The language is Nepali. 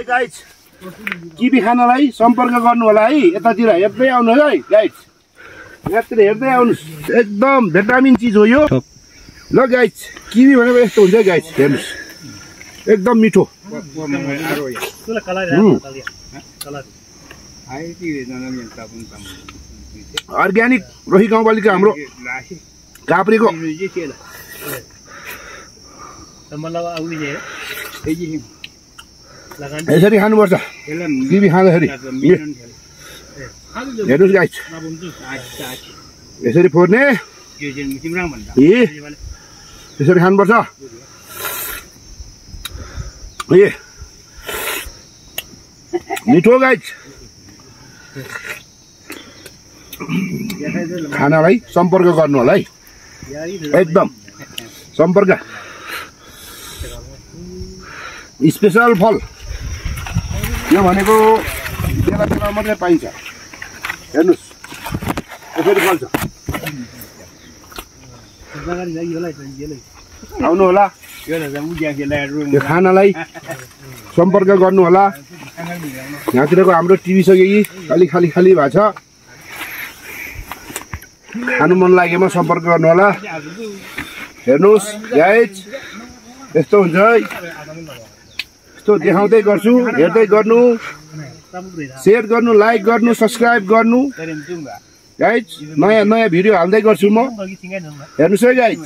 गाइज किबी खानलाई सम्पर्क गर्नु होला है यतातिर हेर्दै आउनु है गाइज यतातिर हेर्दै आउनुस् एकदम भिटामिन चीज हो यो ल गाइज किबी भनेको यस्तो हुन्छ गाइज हेर्नुस् एकदम मिठो अर्ग्यानिक रोही गाउँपालिका हाम्रो काप्रेको यसरी खानुपर्छ किबी खाँदाखेरि हेर्नुहोस् गाइज यसरी फोर्ने यसरी खानुपर्छ मिठो गाइज खानालाई सम्पर्क गर्नु होला है एकदम सम्पर्क स्पेशल फल यो भनेको बेला बेला मात्रै पाइन्छ हेर्नुहोस् यसरी फल्छ आउनु होला यो खानालाई सम्पर्क गर्नु होला यहाँतिरको हाम्रो टिभी सकेकी खाली खाली खाली भएको छ खानु मन लागेमा सम्पर्क गर्नु होला हेर्नुहोस् गाइज यस्तो हुन्छ है यस्तो देखाउँदै गर्छु हेर्दै गर्नु शेयर गर्नु लाइक गर्नु सब्सक्राइब गर्नु गाइज नयाँ नयाँ भिडियो हाल्दै गर्छु म हेर्नुहोस् है गाइज